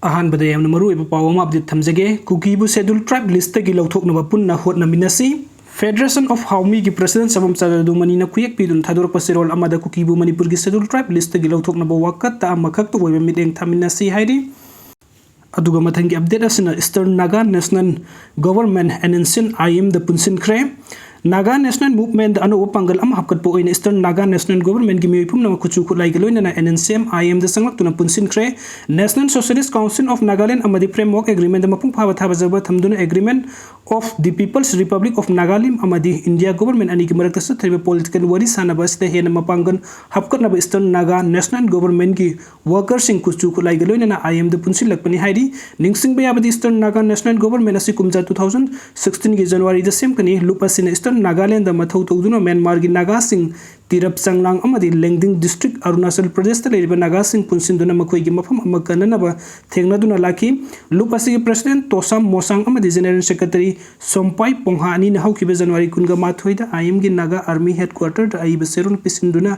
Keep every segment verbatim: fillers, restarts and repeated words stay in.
ꯑꯍꯥꯟꯕꯗ ꯌꯥꯝꯅ ꯃꯔꯨꯑꯣꯏꯕ ꯄꯥꯎ ꯑꯃ update ꯊꯝꯖꯒꯦ꯫ ꯀꯨꯀꯤꯕꯨ Scheduled Tribe list ꯇꯒꯤ ꯂꯧꯊꯣꯛꯅꯕ ꯄꯨꯟꯅ ꯍꯣꯠꯅꯃꯤꯟꯅꯁꯤ꯫ Federation of Hawmi ꯒꯤ President ꯁꯕꯝꯆꯥꯟꯗ꯭ꯔ ꯗꯨꯃꯅꯤꯅ ꯈꯨꯌꯦꯛ ꯄꯤꯗꯨꯅ ꯊꯥꯗꯣꯔꯛꯄ ꯆꯦꯔꯣꯜ ꯑꯃꯗ ꯀꯨꯀꯤꯕꯨ ꯃꯅꯤꯄꯨꯔꯒꯤ Scheduled Tribe list ꯇꯒꯤ ꯂꯧꯊꯣꯛꯅꯕ ꯋꯥꯀꯠꯇ ꯑꯃꯈꯛꯇ ꯑꯣꯏꯕ ꯃꯤꯠꯌꯦꯡ ꯊꯝꯃꯤꯟꯅꯁꯤ ꯍꯥꯏꯔꯤ꯫ ꯑꯗꯨꯒ ꯃꯊꯪꯒꯤ update ꯑꯁꯤꯅ Eastern Naga National Government, N N C N, I M the ꯄꯨꯟꯁꯤꯟꯈ꯭ꯔꯦ꯫ Naga National Movement ꯗ ꯑꯅꯧꯕ ꯄꯥꯡꯒꯜ ꯑꯃ ꯍꯥꯞꯀꯠꯄ ꯑꯣꯏꯅ Eastern Naga National Government ꯒꯤ ꯃꯤꯑꯣꯏ ꯄꯨꯝꯅꯃꯛ ꯈꯨꯠꯁꯨ ꯈꯨꯠꯂꯥꯏꯒ ꯂꯣꯏꯅꯅ N N C N I M the ꯆꯪꯂꯛꯇꯨꯅ ꯄꯨꯟꯁꯤꯟꯈ꯭ꯔꯦ꯫ National Socialist Council of Nagaland ꯑꯃꯗꯤ Framework Agreement ꯗ ꯃꯄꯨꯡ ꯐꯥꯕ ꯊꯥꯖꯕ ꯊꯝꯗꯨꯅ Agreement of the People's Republic of Nagalim ꯑꯃꯗꯤ India Government ꯑꯅꯤꯒꯤ ꯃꯔꯛꯇ ꯆꯠꯊꯔꯤꯕ political ꯋꯥꯔꯤ ꯁꯥꯅꯕ ꯑꯁꯤꯗ ꯍꯦꯟꯅ ꯃꯄꯥꯡꯒꯜ ꯍꯥꯞꯀꯠꯅꯕ Eastern Naga National Government ꯒꯤ worker ꯁꯤꯡ ꯈꯨꯠꯁꯨ ꯈꯨꯠꯂꯥꯏꯒ ꯂꯣꯏꯅꯅ I M ꯗ ꯄꯨꯟꯁꯤꯜꯂꯛꯄꯅꯤ ꯍꯥꯏꯔꯤ꯫ ꯅꯤꯡꯁꯤꯡꯕ ꯌꯥꯕꯗꯤ, Eastern Naga National Government ꯑꯁꯤ ꯀꯨꯝꯖꯥ two thousand sixteen ꯒꯤ January ꯗ ꯁꯦꯝꯒꯅꯤ꯫ ꯂꯨꯞ ꯑꯁꯤꯅ Eastern Nagaland ꯗ ꯃꯊꯧ ꯇꯧꯗꯨꯅ ꯃ꯭ꯌꯥꯟꯃꯥꯔꯒꯤ ꯅꯥꯒꯥꯁꯤꯡ ꯇꯤꯔꯞ ꯆꯥꯡꯂꯥꯡ ꯑꯃꯗꯤ ꯂꯦꯡꯗꯤꯡ district ꯑꯔꯨꯅꯥꯆꯜ ꯄ꯭ꯔꯗꯦꯁꯇ ꯂꯩꯔꯤꯕ ꯅꯥꯒꯥꯁꯤꯡ ꯄꯨꯟꯁꯤꯟꯗꯨꯅ ꯃꯈꯣꯏꯒꯤ ꯃꯐꯝ ꯑꯃ ꯀꯟꯅꯅꯕ ꯊꯦꯡꯅꯗꯨꯅ ꯂꯥꯛꯈꯤ꯫ ꯂꯨꯞ ꯑꯁꯤꯒꯤ President ꯇꯣꯁꯥꯝ ꯃꯣꯁꯥꯡ ꯑꯃꯗꯤ General Secretary ꯁꯣꯝꯄꯥꯏ ꯄꯣꯡꯍꯥ ꯑꯅꯤꯅ ꯍꯧꯈꯤꯕ January ꯀꯨꯟꯒ ꯃꯥꯊꯣꯏꯗ I M ꯒꯤ Naga Army Headquarter ꯗ ꯑꯏꯕ ꯆꯦꯔꯣꯜ ꯄꯤꯁꯤꯟꯗꯨꯅ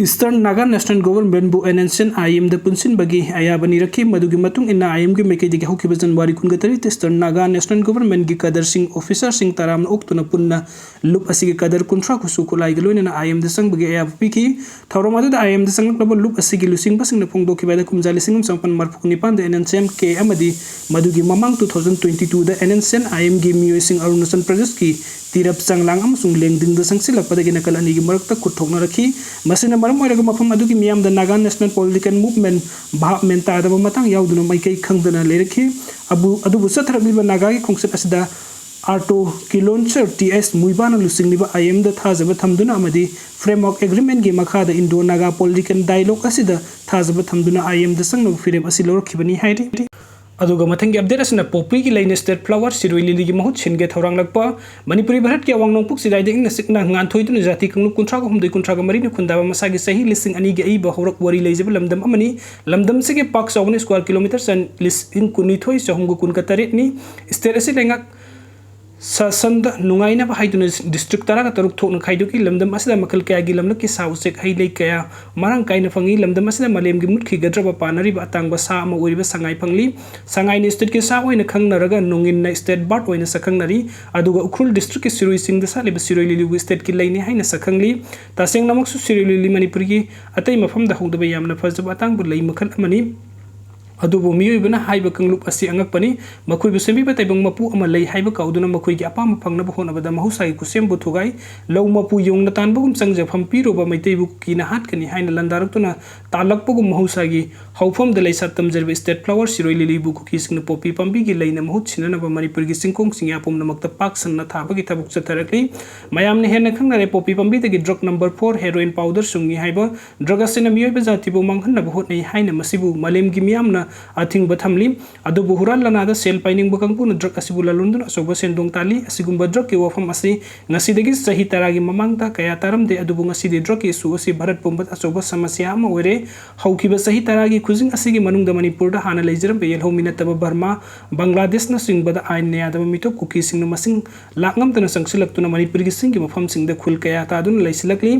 Eastern Naga National Government ꯕꯨ N N C N I M ꯗ ꯄꯨꯟꯁꯤꯟꯕꯒꯤ ꯑꯌꯥꯕ ꯅꯤꯔꯛꯈꯤ꯫ ꯃꯗꯨꯒꯤ ꯃꯇꯨꯡ ꯏꯟꯅ I M ꯒꯤ ꯃꯥꯏꯀꯩꯗꯒꯤ ꯍꯧꯈꯤꯕ January ꯀꯨꯟꯒ ꯇꯔꯦꯠꯇ Eastern Naga National Government ꯒꯤ cadre ꯁꯤꯡ, officer ꯁꯤꯡ ꯇꯔꯥꯝꯅ ꯑꯣꯛꯇꯨꯅ ꯄꯨꯟꯅ ꯂꯨꯞ ꯑꯁꯤꯒꯤ cadre ꯀꯨꯟꯊ꯭ꯔꯥ ꯈꯨꯠꯁꯨ ꯈꯨꯠꯂꯥꯏꯒ ꯂꯣꯏꯅꯅ I M ꯗ ꯆꯪꯕꯒꯤ ꯑꯌꯥꯕ ꯄꯤꯈꯤ꯫ ꯊꯧꯔꯝ ꯑꯗꯨꯗ I M ꯗ ꯆꯪꯂꯛꯂꯕ ꯂꯨꯞ ꯑꯁꯤꯒꯤ ꯂꯨꯆꯤꯡꯕꯁꯤꯡꯅ ꯐꯣꯡꯗꯣꯛꯈꯤꯕ ꯑꯗ ꯀꯨꯝꯖꯥ ꯂꯤꯁꯤꯡ ꯑꯃ ꯆꯃꯥꯄꯟ ꯃꯔꯤꯐꯨ ꯅꯤꯄꯥꯟꯗ N N C N K ꯑꯃꯗꯤ ꯃꯗꯨꯒꯤ ꯃꯃꯥꯡ two thousand twenty two the N N C N I M ꯒꯤ ꯃꯤꯑꯣꯏꯁꯤꯡ ꯑꯔꯨꯅꯥꯆꯜ ꯄ꯭ꯔꯗꯦꯁꯀꯤ ꯇꯤꯔꯞ ꯆꯥꯡꯂꯥꯡ ꯑꯃꯁꯨꯡ ꯂꯦꯡꯗꯤꯡꯗ ꯆꯪꯁꯤꯜꯂꯛꯄꯗꯒꯤ ꯅꯥꯀꯜ ꯑꯅꯤꯒꯤ ꯃꯔꯛꯇ ꯈꯨꯠ ꯊꯣꯛꯅꯔꯛꯈꯤ꯫ ꯃꯁꯤꯅ ꯃꯔꯝ ꯑꯣꯏꯔꯒ ꯃꯐꯝ ꯑꯗꯨꯒꯤ ꯃꯤꯌꯥꯝꯗ Naga National Political Movement ꯚꯥꯞ ꯃꯦꯟ ꯇꯥꯗꯕ ꯃꯇꯥꯡ ꯌꯥꯎꯗꯨꯅ ꯃꯥꯏꯀꯩ ꯈꯪꯗꯅ ꯂꯩꯔꯛꯈꯤ꯫ ꯑꯕꯨ-, ꯑꯗꯨꯕꯨ ꯆꯠꯊꯔꯛꯂꯤꯕ ꯅꯥꯒꯥꯒꯤ ꯈꯣꯡꯆꯠ ꯑꯁꯤꯗ ꯑꯥꯔꯇꯣ ꯀꯤꯂꯣꯟꯆꯔ ꯇꯤ ꯑꯦꯁ ꯃꯨꯏꯕꯥꯅ ꯂꯨꯆꯤꯡꯂꯤꯕ I M ꯗ ꯊꯥꯖꯕ ꯊꯝꯗꯨꯅ ꯑꯃꯗꯤ Framework Agreement ꯒꯤ ꯃꯈꯥꯗ Indo-Naga Political Dialogue ꯑꯁꯤꯗ ꯊꯥꯖꯕ ꯊꯝꯗꯨꯅ I M ꯗ ꯆꯪꯅꯕ ꯐꯤꯔꯦꯞ ꯑꯁꯤ ꯂꯧꯔꯛꯈꯤꯕꯅꯤ ꯍꯥꯏꯔꯤ꯫ ꯑꯗꯨꯒ ꯃꯊꯪꯒꯤ update ꯑꯁꯤꯅ ꯄꯣꯄꯤꯒꯤ ꯂꯩꯅ state flower ꯁꯤꯔꯣꯏ ꯂꯤꯂꯤꯒꯤ ꯃꯍꯨꯠ ꯁꯤꯟꯒꯦ ꯊꯧꯔꯥꯡꯂꯛꯄ꯫ ꯃꯅꯤꯄꯨꯔꯤ ꯚꯥꯔꯠꯀꯤ ꯑꯋꯥꯡ ꯅꯣꯡꯄꯣꯛ ꯆꯤꯗꯥꯏꯗ ꯏꯪꯅ ꯆꯤꯛꯅ ꯉꯥꯟꯊꯣꯏꯗꯨꯅ ꯖꯥꯇꯤ ꯀꯥꯡꯂꯨꯞ ꯀꯨꯟꯊ꯭ꯔꯥꯒ ꯍꯨꯝꯗꯣꯏ, ꯀꯨꯟꯊ꯭ꯔꯥꯒ ꯃꯔꯤꯅ ꯈꯨꯟꯗꯥꯕ ꯃꯁꯥꯒꯤ ꯆꯍꯤ ꯂꯤꯁꯤꯡ ꯑꯅꯤꯒꯤ ꯑꯏꯕ ꯍꯧꯔꯛ ꯋꯥꯔꯤ ꯂꯩꯖꯕ ꯂꯝꯗꯝ ꯑꯃꯅꯤ꯫ ꯂꯝꯗꯝꯁꯤꯒꯤ ꯄꯥꯛ ꯆꯥꯎꯕꯅ square kilometre ꯆꯟ-, ꯂꯤꯁꯤꯡ ꯀꯨꯟꯅꯤꯊꯣꯏ ꯆꯍꯨꯝꯒ ꯀꯨꯟꯒ ꯇꯔꯦꯠꯅꯤ꯫ State ꯑꯁꯤ ꯂꯩꯉꯥꯛ ꯁꯥꯁꯟꯗ ꯅꯨꯡꯉꯥꯏꯅꯕ ꯍꯥꯏꯗꯨꯅ ꯗꯤꯁꯇ꯭ꯔꯤꯛ ꯇꯔꯥꯒ ꯇꯔꯨꯛ ꯊꯣꯛꯅ ꯈꯥꯏꯗꯣꯛꯏ꯫ ꯂꯝꯗꯝ ꯑꯁꯤꯗ ꯃꯈꯜ ꯀꯌꯥꯒꯤ ꯂꯝꯂꯛꯀꯤ ꯁꯥ ꯎꯆꯦꯛ ꯍꯩ ꯂꯩ ꯀꯌꯥ ꯃꯔꯥꯡ ꯀꯥꯏꯅ ꯐꯪꯏ꯫ ꯂꯝꯗꯝ ꯑꯁꯤꯗ ꯃꯥꯂꯦꯝꯒꯤ ꯃꯨꯠꯈꯤꯒꯗ꯭ꯔꯕ ꯄꯥꯅꯔꯤꯕ ꯑꯇꯥꯡꯕ ꯁꯥ ꯑꯃ ꯑꯣꯏꯔꯤꯕ ꯁꯉꯥꯏ ꯐꯪꯂꯤ꯫ ꯁꯉꯥꯏꯅ ꯁ꯭ꯇꯦꯠꯀꯤ ꯁꯥ ꯑꯣꯏꯅ ꯈꯪꯅꯔꯒ ꯅꯣꯡꯏꯟꯅ ꯁ꯭ꯇꯦꯠ ꯕꯥꯔꯠ ꯑꯣꯏꯅ ꯁꯛꯈꯪꯅꯔꯤ꯫ ꯑꯗꯨꯒ ꯎꯈ꯭ꯔꯨꯜ ꯗꯤꯁꯇ꯭ꯔꯤꯛꯀꯤ ꯁꯤꯔꯣꯏ ꯆꯤꯡꯗ ꯁꯥꯠꯂꯤꯕ ꯁꯤꯔꯣꯏ ꯂꯤꯂꯤꯕꯨ ꯁ꯭ꯇꯦꯠꯀꯤ ꯂꯩꯅꯤ ꯍꯥꯏꯅ ꯁꯛꯈꯪꯂꯤ꯫ ꯇꯁꯦꯡꯅꯃꯛꯁꯨ ꯁꯤꯔꯣꯏ ꯂꯤꯂꯤ ꯃꯅꯤꯄꯨꯔꯒꯤ ꯑꯇꯩ ꯃꯐꯝꯗ ꯍꯧꯗꯕ ꯌꯥꯝꯅ ꯐꯖꯕ ꯑꯇꯥꯡꯕ ꯂꯩ ꯃꯈꯜ ꯑꯃꯅꯤ꯫ ꯑꯗꯨꯕꯨ ꯃꯤꯑꯣꯏꯕꯅ ꯍꯥꯏꯕ ꯀꯥꯡꯂꯨꯞ ꯑꯁꯤ ꯑꯉꯛꯄꯅꯤ꯫ ꯃꯈꯣꯏꯕꯨ ꯁꯦꯝꯕꯤꯕ ꯇꯥꯏꯕꯪ ꯃꯄꯨ ꯑꯃ ꯂꯩ ꯍꯥꯏꯕ ꯀꯥꯎꯗꯨꯅ ꯃꯈꯣꯏꯒꯤ ꯑꯄꯥꯝꯕ ꯐꯪꯅꯕ ꯍꯣꯠꯅꯕꯗ ꯃꯍꯧꯁꯥꯒꯤ ꯈꯨꯠꯁꯦꯝꯕꯨ ꯊꯨꯒꯥꯏ꯫ ꯂꯧ ꯃꯄꯨ ꯌꯣꯡꯅ ꯇꯥꯟꯕꯒꯨꯝ ꯆꯪꯖꯐꯝ ꯄꯤꯔꯨꯕ ꯃꯩꯇꯩꯕꯨ ꯀꯨꯀꯤꯅ ꯍꯥꯠꯀꯅꯤ ꯍꯥꯏꯅ ꯂꯥꯟꯗꯥꯔꯛꯇꯨꯅ ꯇꯥꯜꯂꯛꯄꯒꯨꯝ ꯃꯍꯧꯁꯥꯒꯤ ꯍꯧꯐꯝꯗ ꯂꯩꯁꯥ ꯇꯝꯖꯔꯤꯕ ꯁ꯭ꯇꯦꯠ ꯐ꯭ꯂꯥꯋꯔ ꯁꯤꯔꯣꯏ ꯂꯤꯂꯤꯕꯨ ꯀꯨꯀꯤꯁꯤꯡꯅ ꯄꯣꯄꯤ ꯄꯥꯝꯕꯤꯒꯤ ꯂꯩꯅ ꯃꯍꯨꯠ ꯁꯤꯟꯅꯅꯕ ꯃꯅꯤꯄꯨꯔꯒꯤ ꯆꯤꯡꯈꯣꯡ ꯆꯤꯡꯌꯥ ꯄꯨꯝꯅꯃꯛꯇ ꯄꯥꯛ ꯁꯟꯅ ꯊꯥꯕꯒꯤ ꯊꯕꯛ ꯆꯠꯊꯔꯛꯂꯤ꯫ ꯃꯌꯥꯝꯅ ꯍꯦꯟꯅ ꯈꯪꯅꯔꯦ ꯄꯣꯄꯤ ꯄꯥꯝꯕꯤꯗꯒꯤ drug number four heroin powder ꯁꯨꯡꯉꯤ ꯍꯥꯏꯕ ꯗ꯭ꯔꯒ ꯑꯁꯤꯅ ꯃꯤꯑꯣꯏꯕ ꯖꯥꯇꯤꯕꯨ ꯃꯥꯡꯍꯟꯅꯕ ꯍꯣꯠꯅꯩ ꯍꯥꯏꯅ ꯃꯁꯤꯕꯨ ꯃꯥꯂꯦꯝꯒꯤ ꯃꯤꯌꯥꯝꯅ ꯑꯊꯤꯡꯕ ꯊꯝꯂꯤ꯫ ꯑꯗꯨꯕꯨ ꯍꯨꯔꯥꯟ ꯂꯥꯟꯅꯥꯗ ꯁꯦꯜ ꯄꯥꯏꯅꯤꯡꯕ ꯀꯥꯡꯕꯨꯅ ꯗ꯭ꯔꯒ ꯑꯁꯤꯕꯨ ꯂꯂꯣꯟꯗꯨꯅ ꯑꯆꯧꯕ ꯁꯦꯟꯗꯣꯡ ꯇꯥꯜꯂꯤ꯫ ꯑꯁꯤꯒꯨꯝꯕ ꯗ꯭ꯔꯒꯀꯤ ꯋꯥꯐꯝ ꯑꯁꯤ ꯉꯁꯤꯗꯒꯤ ꯆꯍꯤ ꯇꯔꯥꯒꯤ ꯃꯃꯥꯡꯗ ꯀꯌꯥ ꯇꯥꯔꯝꯗꯦ, ꯑꯗꯨꯕꯨ ꯉꯁꯤꯗꯤ ꯗ꯭ꯔꯒꯀꯤ ꯏꯁꯨ ꯑꯁꯤ ꯚꯥꯔꯠ ꯄꯨꯝꯕꯗ ꯑꯆꯧꯕ ꯁꯃꯁ꯭ꯌꯥ ꯑꯃ ꯑꯣꯏꯔꯦ꯫ ꯍꯧꯈꯤꯕ ꯆꯍꯤ ꯇꯔꯥꯒꯤ ꯈꯨꯖꯤꯡ ꯑꯁꯤꯒꯤ ꯃꯅꯨꯡꯗ ꯃꯅꯤꯄꯨꯔꯗ ꯍꯥꯟꯅ ꯂꯩꯖꯔꯝꯕ ꯌꯦꯜꯍꯧꯃꯤ ꯅꯠꯇꯕ ꯕꯔꯃꯥ, ꯕꯪꯒ꯭ꯂꯥꯗꯦꯁꯅꯆꯤꯡꯕꯗ ꯑꯥꯏꯟꯅ ꯌꯥꯗꯕ ꯃꯤꯇꯣꯞ ꯀꯨꯀꯤꯁꯤꯡꯅ ꯃꯁꯤꯡ ꯂꯥꯛꯉꯝꯗꯅ ꯆꯪꯁꯤꯜꯂꯛꯇꯨꯅ ꯃꯅꯤꯄꯨꯔꯒꯤ ꯆꯤꯡꯒꯤ ꯃꯐꯝꯁꯤꯡꯗ ꯈꯨꯜ ꯀꯌꯥ ꯇꯥꯗꯨꯅ ꯂꯩꯁꯤꯜꯂꯛꯂꯤ꯫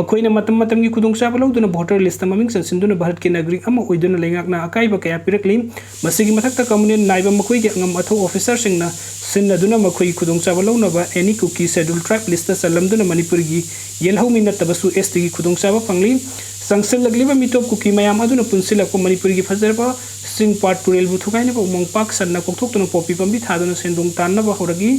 ꯃꯈꯣꯏꯅ ꯃꯇꯝ ꯃꯇꯝꯒꯤ ꯈꯨꯗꯣꯡꯆꯥꯕ ꯂꯧꯗꯨꯅ ꯚꯣꯇꯔ ꯂꯤꯁꯇ ꯃꯃꯤꯡ ꯆꯟꯁꯤꯟꯗꯨꯅ ꯚꯥꯔꯠꯀꯤ ꯅꯥꯒꯔꯤꯛ ꯑꯃ ꯑꯣꯏꯗꯨꯅ ꯂꯩꯉꯥꯛꯅ ꯑꯀꯥꯏꯕ ꯀꯌꯥ ꯄꯤꯔꯛꯂꯤ꯫ ꯃꯁꯤꯒꯤ ꯃꯊꯛꯇ ꯀꯝꯃꯨꯅꯦꯜ ꯅꯥꯏꯕ ꯃꯈꯣꯏꯒꯤ ꯑꯉꯝ ꯑꯊꯧ ꯑꯣꯐꯤꯁꯥꯔꯁꯤꯡꯅ ꯁꯤꯟꯅꯗꯨꯅ ꯃꯈꯣꯏꯒꯤ ꯈꯨꯗꯣꯡꯆꯥꯕ ꯂꯧꯅꯕ ꯑꯦꯅꯤ ꯀꯨꯀꯤ ꯁꯦꯗ꯭ꯌꯨꯜ ꯇ꯭ꯔꯥꯏꯕ ꯂꯤꯁꯇ ꯆꯜꯂꯝꯗꯨꯅ ꯃꯅꯤꯄꯨꯔꯒꯤ ꯌꯦꯜꯍꯧꯃꯤ ꯅꯠꯇꯕꯁꯨ ꯑꯦꯁ ꯇꯤꯒꯤ ꯈꯨꯗꯣꯡꯆꯥꯕ ꯐꯪꯂꯤ꯫ ꯆꯪꯁꯤꯜꯂꯛꯂꯤꯕ ꯃꯤꯇꯣꯞ ꯀꯨꯀꯤ ꯃꯌꯥꯝ ꯑꯗꯨꯅ ꯄꯨꯟꯁꯤꯜꯂꯛꯄ ꯃꯅꯤꯄꯨꯔꯒꯤ ꯐꯖꯔꯕ ꯆꯤꯡ ꯄꯥꯠ ꯇꯨꯔꯦꯜꯕꯨ ꯊꯨꯒꯥꯏꯅꯕ ꯎꯃꯪ ꯄꯥꯛ ꯁꯟꯅ ꯀꯣꯛꯊꯣꯛꯇꯨꯅ ꯄꯣꯄꯤ ꯄꯥꯝꯕꯤ ꯊꯥꯗꯨꯅ ꯁꯦꯟꯗꯣꯡ ꯇꯥꯟꯅꯕ ꯍꯧꯔꯛꯏ꯫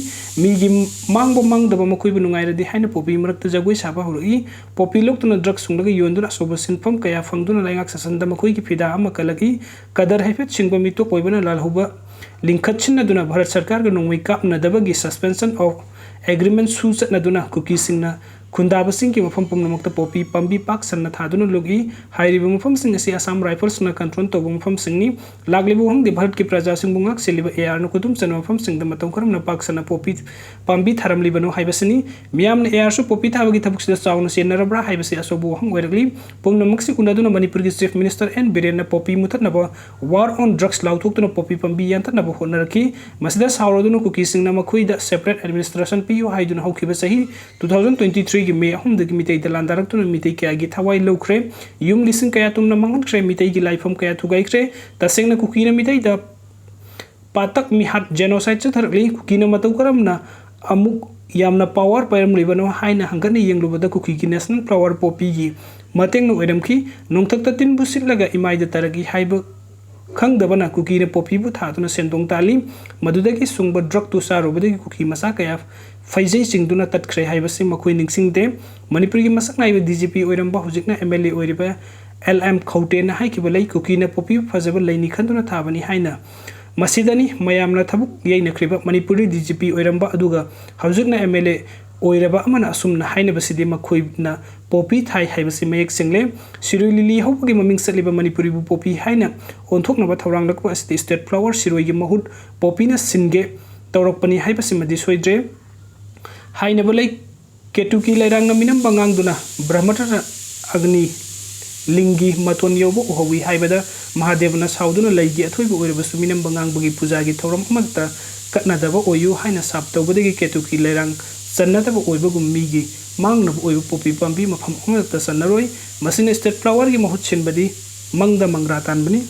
ꯃꯤꯒꯤ ꯃꯥꯡꯕ ꯃꯥꯡꯗꯕ ꯃꯈꯣꯏꯕꯨ ꯅꯨꯡꯉꯥꯏꯔꯗꯤ ꯍꯥꯏꯅ ꯄꯣꯄꯤ ꯃꯔꯛꯇ ꯖꯒꯣꯏ ꯁꯥꯕ ꯍꯧꯔꯛꯏ꯫ ꯄꯣꯄꯤ ꯂꯣꯛꯇꯨꯅ ꯗ꯭ꯔꯒ ꯁꯨꯡꯂꯒ ꯌꯣꯟꯗꯨꯅ ꯑꯆꯧꯕ ꯁꯤꯟꯐꯝ ꯀꯌꯥ ꯐꯪꯗꯨꯅ ꯂꯩꯉꯥꯛ ꯁꯥꯁꯟꯗ ꯃꯈꯣꯏꯒꯤ ꯐꯤꯗꯥ ꯑꯃ ꯀꯜꯂꯛꯏ꯫ ꯀꯗꯔ ꯍꯥꯏꯐꯦꯠ ꯁꯤꯡꯕ ꯃꯤꯇꯣꯞ ꯑꯣꯏꯕꯅ ꯂꯥꯜꯍꯧꯕ ꯂꯤꯡꯈꯠꯁꯤꯟꯅꯗꯨꯅ ꯚꯥꯔꯠ ꯁꯔꯀꯥꯔꯒ ꯅꯣꯡꯃꯩ ꯀꯥꯞꯅꯗꯕꯒꯤ suspension of agreement ꯁꯨ ꯆꯠꯅꯗꯨꯅ ꯀꯨꯀꯤꯁꯤꯡꯅ ꯈꯨꯟꯗꯥꯕꯁꯤꯡꯒꯤ ꯃꯐꯝ ꯄꯨꯝꯅꯃꯛꯇ ꯄꯣꯄꯤ ꯄꯥꯝꯕꯤ ꯄꯥꯛ ꯁꯟꯅ ꯊꯥꯗꯨꯅ ꯂꯨꯞꯏ꯫ ꯍꯥꯏꯔꯤꯕ ꯃꯐꯝꯁꯤꯡ ꯑꯁꯤ ꯑꯁꯥꯝ ꯔꯥꯏꯐꯜꯁꯅ control ꯇꯧꯕ ꯃꯐꯝꯁꯤꯡꯅꯤ꯫ ꯂꯥꯛꯂꯤꯕ ꯋꯥꯍꯪꯗꯤ ꯚꯥꯔꯠꯀꯤ ꯄ꯭ꯔꯖꯥꯁꯤꯡꯕꯨ ꯉꯥꯛ ꯁꯦꯜꯂꯤꯕ ARꯅ ꯈꯨꯗꯨꯝ ꯆꯟꯕ ꯃꯐꯝꯁꯤꯡꯗ ꯃꯇꯧ ꯀꯔꯝꯅ ꯄꯥꯛ ꯁꯟꯅ ꯄꯣꯄꯤ ꯄꯥꯝꯕꯤ ꯊꯥꯔꯝꯂꯤꯕꯅꯣ ꯍꯥꯏꯕꯁꯤꯅꯤ꯫ ꯃꯤꯌꯥꯝꯅ ARꯁꯨ ꯄꯣꯄꯤ ꯊꯥꯕꯒꯤ ꯊꯕꯛꯁꯤꯗ ꯆꯥꯎꯅ ꯆꯦꯟꯅꯔꯕ꯭ꯔꯥ ꯍꯥꯏꯕꯁꯤ ꯑꯆꯧꯕ ꯋꯥꯍꯪ ꯑꯣꯏꯔꯛꯂꯤ꯫ ꯄꯨꯝꯅꯃꯛꯁꯤ ꯎꯅꯗꯨꯅ ꯃꯅꯤꯄꯨꯔꯒꯤ Chief Minister N ꯕꯤꯔꯦꯟꯅ ꯄꯣꯄꯤ ꯃꯨꯊꯠꯅꯕ War on Drugs ꯂꯥꯎꯊꯣꯛꯇꯨꯅ ꯄꯣꯄꯤ ꯄꯥꯝꯕꯤ ꯌꯥꯟꯊꯠꯅꯕ ꯍꯣꯠꯅꯔꯛꯈꯤ꯫ ꯃꯁꯤꯗ ꯁꯥꯎꯔꯗꯨꯅ ꯀꯨꯀꯤꯁꯤꯡꯅ ꯃꯈꯣꯏꯗ separate administration ꯄꯤꯌꯨ ꯍꯥꯏꯗꯨꯅ ꯍꯧꯈꯤꯕ ꯆꯍꯤ two thousand twenty threeꯒꯤ May ꯑꯍꯨꯝꯗꯒꯤ ꯃꯤꯇꯩꯗ ꯂꯥꯟꯗꯥꯔꯛꯇꯨꯅ ꯃꯤꯇꯩ ꯀꯌꯥꯒꯤ ꯊꯋꯥꯏ ꯂꯧꯈ꯭ꯔꯦ꯫ ꯌꯨꯝ ꯂꯤꯁꯤꯡ ꯀꯌꯥ ꯇꯨꯝꯅ ꯃꯥꯡꯍꯟꯈ꯭ꯔꯦ꯫ ꯃꯤꯇꯩꯒꯤ ꯂꯥꯏꯐꯝ ꯀꯌꯥ ꯊꯨꯒꯥꯏꯈ꯭ꯔꯦ꯫ ꯇꯁꯦꯡꯅ ꯀꯨꯀꯤꯅ ꯃꯤꯇꯩꯗ ꯄꯥꯇꯛ ꯃꯤꯍꯥꯠ genocide ꯆꯠꯊꯔꯛꯂꯤ꯫ ꯀꯨꯀꯤꯅ ꯃꯇꯧ ꯀꯔꯝꯅ ꯑꯃꯨꯛ ꯌꯥꯝꯅ power ꯄꯥꯏꯔꯝꯂꯤꯕꯅꯣ ꯍꯥꯏꯅ ꯍꯪꯒꯠꯅ ꯌꯦꯡꯂꯨꯕꯗ ꯀꯨꯀꯤꯒꯤ national flower ꯄꯣꯄꯤꯒꯤ ꯃꯇꯦꯡꯅ ꯑꯣꯏꯔꯝꯈꯤ꯫ ꯅꯣꯡꯊꯛꯇ ꯇꯤꯟꯕꯨ ꯁꯤꯠꯂꯒ ꯏꯃꯥꯏꯗ ꯇꯥꯔꯛꯏ ꯍꯥꯏꯕ ꯈꯪꯗꯕꯅ ꯀꯨꯀꯤꯅ ꯄꯣꯄꯤꯕꯨ ꯊꯥꯗꯨꯅ ꯁꯦꯟꯗꯣꯡ ꯇꯥꯜꯂꯤ꯫ ꯃꯗꯨꯗꯒꯤ ꯁꯨꯡꯕ drugꯇꯨ ꯆꯥꯔꯨꯕꯗꯒꯤ ꯀꯨꯀꯤ ꯃꯆꯥ ꯀꯌꯥ ꯐꯩꯖꯩ ꯆꯤꯡꯗꯨꯅ ꯇꯠꯈ꯭ꯔꯦ ꯍꯥꯏꯕꯁꯤ ꯃꯈꯣꯏ ꯅꯤꯡꯁꯤꯡꯗꯦ꯫ ꯃꯅꯤꯄꯨꯔꯒꯤ ꯃꯁꯛ ꯅꯥꯏꯕ DGP ꯑꯣꯏꯔꯝꯕ, ꯍꯧꯖꯤꯛꯅ MLA ꯑꯣꯏꯔꯤꯕ L M ꯈꯧꯇꯦꯅ ꯍꯥꯏꯈꯤꯕ ꯂꯩ, ꯀꯨꯀꯤꯅ ꯄꯣꯄꯤꯕꯨ ꯐꯖꯕ ꯂꯩꯅꯤ ꯈꯟꯗꯨꯅ ꯊꯥꯕꯅꯤ ꯍꯥꯏꯅ꯫ ꯃꯁꯤꯗꯅꯤ ꯃꯌꯥꯝꯅ ꯊꯕꯛ ꯌꯩꯅꯈ꯭ꯔꯤꯕ꯫ ꯃꯅꯤꯄꯨꯔꯒꯤ DGP ꯑꯣꯏꯔꯝꯕ ꯑꯗꯨꯒ ꯍꯧꯖꯤꯛꯅ MLA ꯑꯣꯏꯔꯕ ꯑꯃꯅ ꯑꯁꯨꯝꯅ ꯍꯥꯏꯅꯕꯁꯤꯗꯤ ꯃꯈꯣꯏꯅ ꯄꯣꯄꯤ ꯊꯥꯏ ꯍꯥꯏꯕꯁꯤ ꯃꯌꯦꯛ ꯁꯦꯡꯂꯦ꯫ ꯁꯤꯔꯣꯏ ꯂꯤꯂꯤ ꯍꯧꯕꯒꯤ ꯃꯃꯤꯡ ꯆꯠꯂꯤꯕ ꯃꯅꯤꯄꯨꯔꯤꯕꯨ ꯄꯣꯄꯤ ꯍꯥꯏꯅ ꯑꯣꯟꯊꯣꯛꯅꯕ ꯊꯧꯔꯥꯡꯂꯛꯄ ꯑꯁꯤꯗꯤ state flower ꯁꯤꯔꯣꯏꯒꯤ ꯃꯍꯨꯠ ꯄꯣꯄꯤꯅ ꯁꯤꯟꯒꯦ ꯇꯧꯔꯛꯄꯅꯤ ꯍꯥꯏꯕꯁꯤꯃꯗꯤ ꯁꯣꯏꯗ꯭ꯔꯦ꯫ ꯍꯥꯏꯅꯕ ꯂꯩ, ꯀꯦꯇꯨꯀꯤ ꯂꯩꯔꯥꯡꯅ ꯃꯤꯅꯝꯕ ꯉꯥꯡꯗꯨꯅ ꯕ꯭ꯔꯍꯃꯇꯅ ꯑꯒꯅꯤ ꯂꯤꯡꯒꯤ ꯃꯇꯣꯟ ꯌꯧꯕ ꯎꯍꯧꯏ ꯍꯥꯏꯕꯗ ꯃꯍꯥꯗꯦꯕꯅ ꯁꯥꯎꯗꯨꯅ ꯂꯩꯒꯤ ꯑꯊꯣꯏꯕ ꯑꯣꯏꯔꯕꯁꯨ ꯃꯤꯅꯝꯕ ꯉꯥꯡꯕꯒꯤ ꯄꯨꯖꯥꯒꯤ ꯊꯧꯔꯝ ꯑꯃꯠꯇ ꯀꯠꯅꯗꯕ ꯑꯣꯏꯌꯨ ꯍꯥꯏꯅ ꯁꯥꯞ ꯇꯧꯕꯗꯒꯤ ꯀꯦꯇꯨꯀꯤ ꯂꯩꯔꯥꯡ ꯆꯟꯅꯗꯕ ꯑꯣꯏꯕꯒꯨꯝ ꯃꯤꯒꯤ ꯃꯥꯡꯅꯕ ꯑꯣꯏꯕ ꯄꯣꯄꯤ ꯄꯥꯝꯕꯤ ꯃꯐꯝ ꯑꯃꯠꯇ ꯆꯟꯅꯔꯣꯏ꯫ ꯃꯁꯤꯅ state flowerꯒꯤ ꯃꯍꯨꯠ ꯁꯤꯟꯕꯗꯤ ꯃꯪꯗ ꯃꯪꯒ꯭ꯔꯥ ꯇꯥꯟꯕꯅꯤ꯫